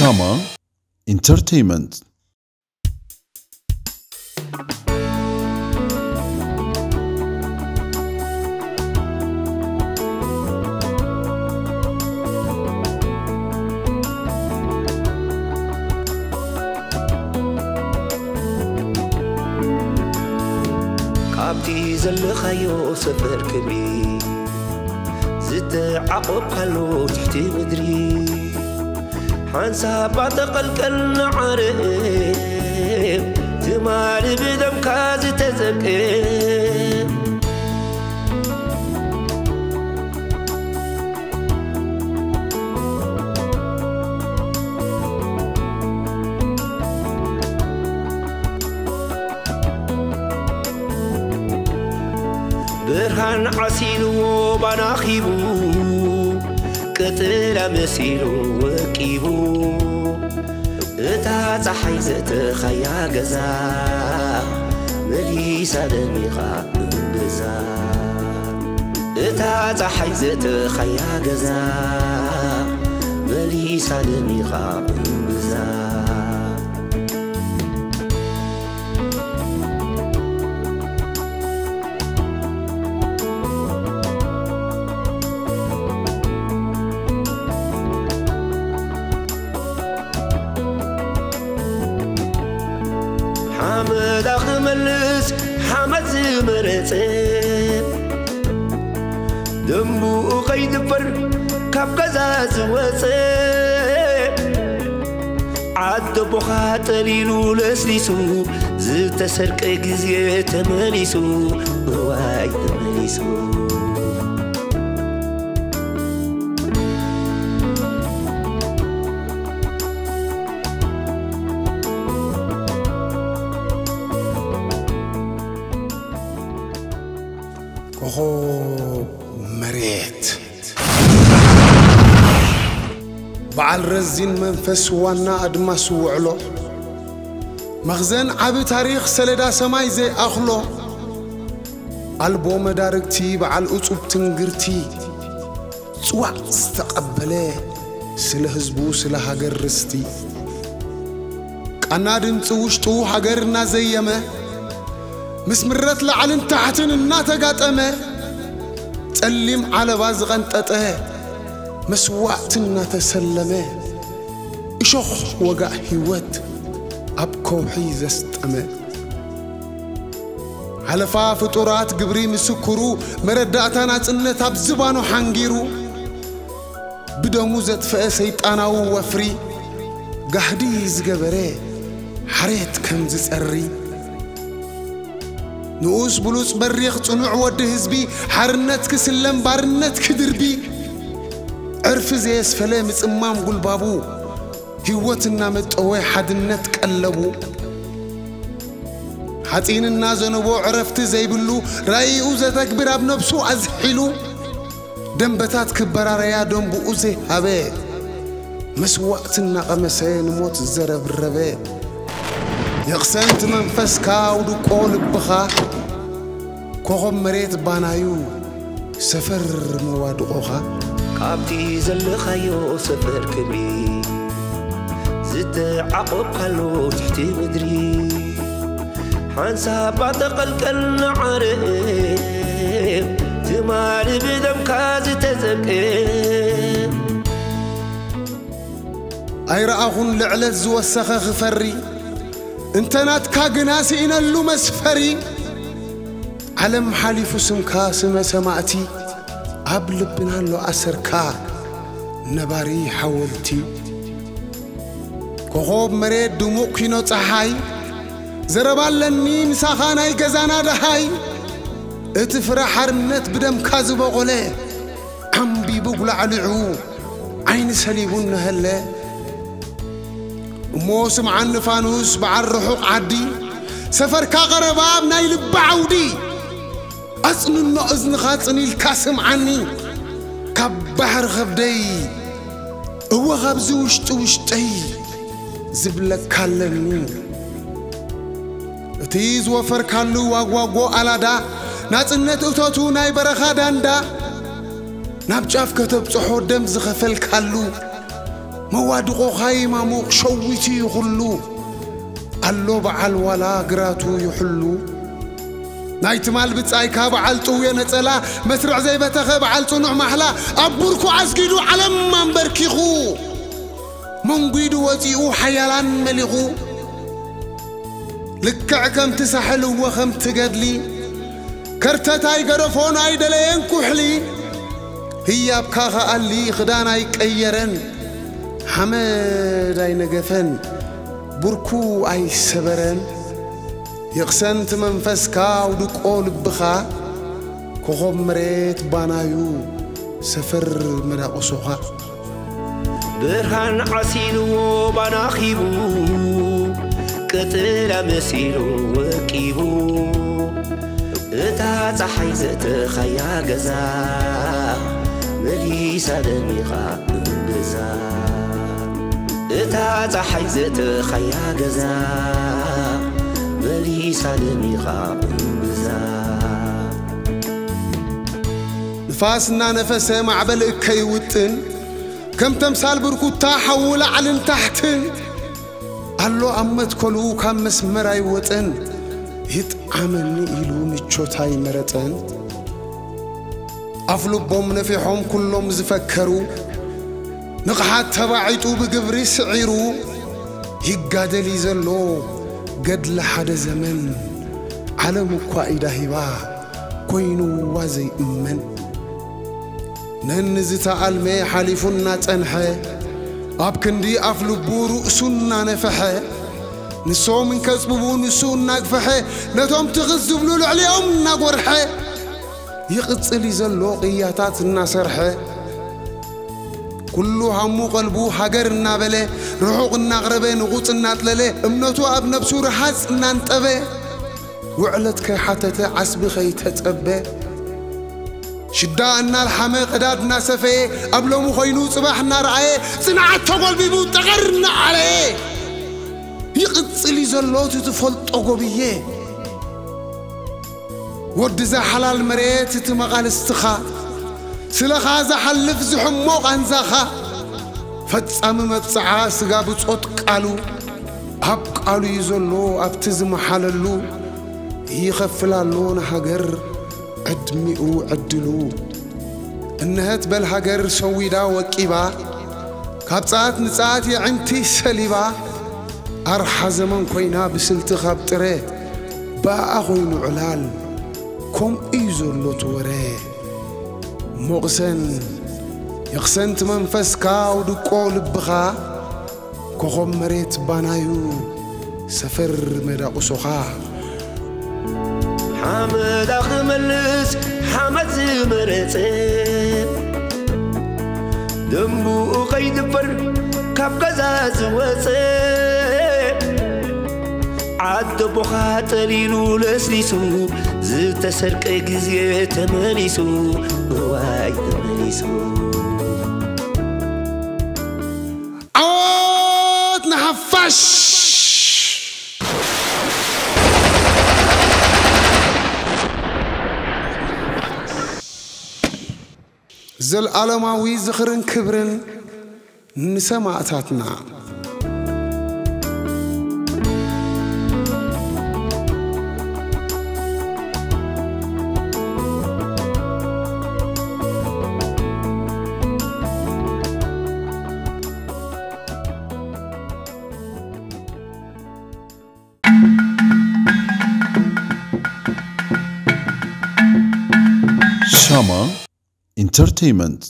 Ama Entertainment. ካብቲ ዘለኻዮ ሰፈር ክብሪ ዝተዓቆብካሉ ትሕቲ ምድሪ ሓንሳብ ኣተቐልቀል ንዓረብ ትማሊ ብደምካ ዝተዘርቀ ብርሃን ዓሲልዎ ባና ኺቡ ቀጠልያ መሲሉ ወቂቡ እታ ጸሓይ ዘእተኻያ ገዛ መሊሳ ደሚቓ እምብዛ እታ ጸሓይ ዘእተኻያ ገዛ መሊሳ ደሚቓ እምብዛ ሓመዳ ክመልስ ሓመድ ዝመረጸ ደንቡኡ ከይድፈር ካብ ገዛ ዝወጸ ዓደቦኻ ጠሊሉ ለስሊሱ ዝተሰርቀ ግዜ ተመሊሱ እዋይ ተመሊሱ ኮኾብ መሬት በዓል ረዚን መንፈስ ዋና ኣድማስ ውዕሎ መኽዘን ዓቢ ታሪኽ ሰለዳ ሰማይ ዘይኣኽሎ ኣልቦ መዳርግቲ በዓል እጹብ ትንግርቲ ጽዋዕ ዝተቐበለ ስለ ህዝቡ ስለ ሃገር ርስቲ ቃና ድምፂ ውሽጡ ሃገር እናዘየመ ምስ ምረት ላዕልን ታሕትን እናተጋጠመ ጸሊም ዓለባ ዝቐንጠጠ መስዋዕቲ እናተሰለመ እሾኽ ወጋእ ህይወት ኣብ ከውሒ ዘስጠመ ሓለፋ ፍጡራት ግብሪ ምስክሩ መረዳእታ ናጽነት ኣብ ዝባኑ ሓንጊሩ ብደሙ ዘጥፈአ ሰይጣናዊ ወፍሪ ጋህዲ ዝገበረ ሓሬት ከም ዝጸሪ ንኡስ ብሉጽ በሪኽ ጽኑዕ ወዲ ህዝቢ ሓርነት ክስለም ባርነት ክድርቢ ዕርፊ ዘየስፈለ ምጽማም ጉልባቡ ህይወት እናመጠወ ሓድነት ቀለቡ ሓፂን እናዘነቦ ዕረፍቲ ዘይብሉ ራእይኡ ዘተግብር ኣብ ነብሱ ኣዝሒሉ ደንበታት ክበራረያ ደንብኡ ዘይሃበ መስዋእቲ እናቐመሰ ንሞት ዘረብረበ የቕሰንቲ መንፈስካ ውድቆ ልብኻ ኮኸብ መሬት ባናዩ ሰፈር መዋድቖኻ ካብቲ ዘለኻዮ ሰፈር ክብሪ ዝተዓቖብካሉ ትሕቲ ምድሪ ሓንሳብ ኣተቐልቀል ንዓረብ ትማሊ ብደምካ ዝተዘርቀ ኣይረኣኹን ልዕለት ዝወሰኸ ክፈሪ እንተ ናትካ ግና ስኢነሉ መስፈሪ ዓለም ሓሊፉ ስምካ ስመ ሰማእቲ ኣብ ልብና ኣሎ ኣሰርካ ነባሪ ሓወልቲ ኮኾብ መሬት ድሙቕ ኪኖ ፀሓይ ዘረባ ኣለኒ ምሳኻ ናይ ገዛና ደሃይ እቲ ፍረ ሓርነት ብደምካ ዝበቖለ ዓምቢቡ ጉላዕሊዑ ዓይኒ ሰሊቡ እነሀለ እሞ ስምዓኒ ፋኑስ በዓል ርሑቕ ዓዲ ሰፈርካ ቐረባ ኣብ ናይ ልቢ ዓውዲ ኣጽንኖ እዝንኻ ጽን ኢልካ ስምዓኒ ካብ ባሕሪ ኸብደይ እወ ኻብዚ ውሽጢ ውሽጠይ ዝብለካ ኣለኒ እቲ ዝወፈርካሉ ዋጓጎ ኣላዳ ናጽነት እቶቱ ናይ በረኻ ዳንዳ ናብ ጫፍ ከተብጽሖ ደም ዝኸፈልካሉ መዋድቖኻ ይማሙቕ ሸዊቱ እዩ ኩሉ። ኣሎ በዓል ዋላ ግራቱ ይሕሉ። ናይ ትማል ብጻይካ በዓል ጥውየ ነጸላ፣ መስርዕ ዘይበተኸ በዓል ጽኑዕ ማሕላ፣ ኣብ ቡርኩ ኣስጊዱ ዓለም ኣንበርኪኹ። መንጒዱ ወጺኡ ሓያላን መሊኹ። ልክዕ ከምቲ ሳሕል እወ ከምቲ ገድሊ፣ ከርተት ኣይገደፎን ኣይደለየን ኩሕሊ። ህያብካ ከኣሊ ክዳን ኣይቀየረን፣ ሓመድ ኣይነገፈን፣ ቡርኩ ኣይሰበረን። ይቕሰንት መንፈስካ ኣውድቆ ልብኻ፣ ኮኾብ መሬት ባናዩ ሰፈር መዳቑሶኻ። ብርሃን ዓሲልዎ ባና ኺቡ፣ ቀጠልያ መሲሉ ወቂቡ። እታ ጸሓይ ዘእተኻያ ገዛ፣ መሊሳ ደሚቓ እምብዛ። እታ ጸሓይ ዘእተኻያ ገዛ፣ መሊሳ ደሚቓ እምብዛ። ንፋስ እናነፈሰ ማዕበል እከይ ውጥን፣ ከም ተምሳል ብርኩታ ሓዊ ላዕልን ታሕትን። ኣሎ ኣብ መትከሉ ካብ መስመር ኣይወጸን፣ ይጥዓመኒ ኢሉ ምቾት ኣይመረጸን። ኣፍ ልቦም ነፊሖም ኩሎም ዝፈከሩ፣ ንቕሓት ተባዒጡ ብግብሪ ስዒሩ። ይጋደል እዩ ዘሎ ገድሊ ሓደ ዘመን፣ ዓለም እኳ ኢዳ ሂባ ኮይኑዋ ዘይእመን። ነንዝተኣልመ ሓሊፉ እናጸንሐ፣ ኣብ ክንዲ ኣፍ ልቡ ርእሱ እናነፍሐ፣ ንሶም እንከጽብቡ ንሱ እናግፈሐ፣ ነቶም ትኽስ ዝብሉ ልዕሊኦም እናጎርሐ፣ ይቕጽል እዩ ዘሎ ቅያታት እናሰርሐ። ኩሉ ሃሙ ቀልቡ ሃገር እናበለ፣ ርሑቕ እናቕረበ ንቑጽ እናጥለለ፣ እምነቱ ኣብ ነብሱ ረሃጽ እናንጠበ፣ ውዕለት ከይሓተተ ዓስቢ ከይተጸበ፣ ሽዳ እናልሓመ ቀዳድ እናሰፈየ፣ ኣብ ሎሚ ኮይኑ ጽባሕ እናረኣየ፣ ጽንዓት ተጎልቢቡ ጠቐር እናዓለየ፣ ይቕጽል እዩ ዘሎ እቲ ትፈልጦ ጎብየ። ወዲ እዛ ሓላል መሬት እቲ መቓልስትኻ፣ ስለኻ ዝሓልፍ ዝሕሞ ቃንዛኻ፣ ፈጻሚ መብጽዓ ስጋ ብጾት ቃሉ፣ ኣብ ቃሉ እዩ ዘሎ ኣብቲ ዝመሓለሉ፣ ይኸፍል ኣሎ ንሃገር ዕድሚኡ ዕድሉ። እንሀት በል ሃገር ሰዊዳ ወቂባ፣ ካብ ጸኣት ንጸኣት የዕንቲ ሰሊባ፣ ኣርሓ ዘመን ኮይና ብስልቲ ካብ ጥረ፣ ብኣኣ ኮይኑ ዕላል፣ ከምኡ እዩ ዘሎ እቲ ወረ። ሞቕሰን፣ የቕሰንት መንፈስካ፣ ኣውድቆ ልብኻ፣ ኮኾብ መሬት ባናዩ፣ ሰፈር መዳቑሶኻ። ሓመዳ ክመልስ ሓመድ ዝመረጸ፣ ደንቡኡ ከይድፈር ካብ ገዛ ዝወጸ፣ ዓደቦኻ ጠሊሉ ለስሊሱ፣ ዝተሰርቀ ግዜ ተመሊሱ፣ እዋይ ተመሊሱ። ዓወት ንሓፋሽ! ዘልኣለማዊ ዝኽርን ክብርን ንሰማእታትና። ሻማ ኢንተርቴይመንት።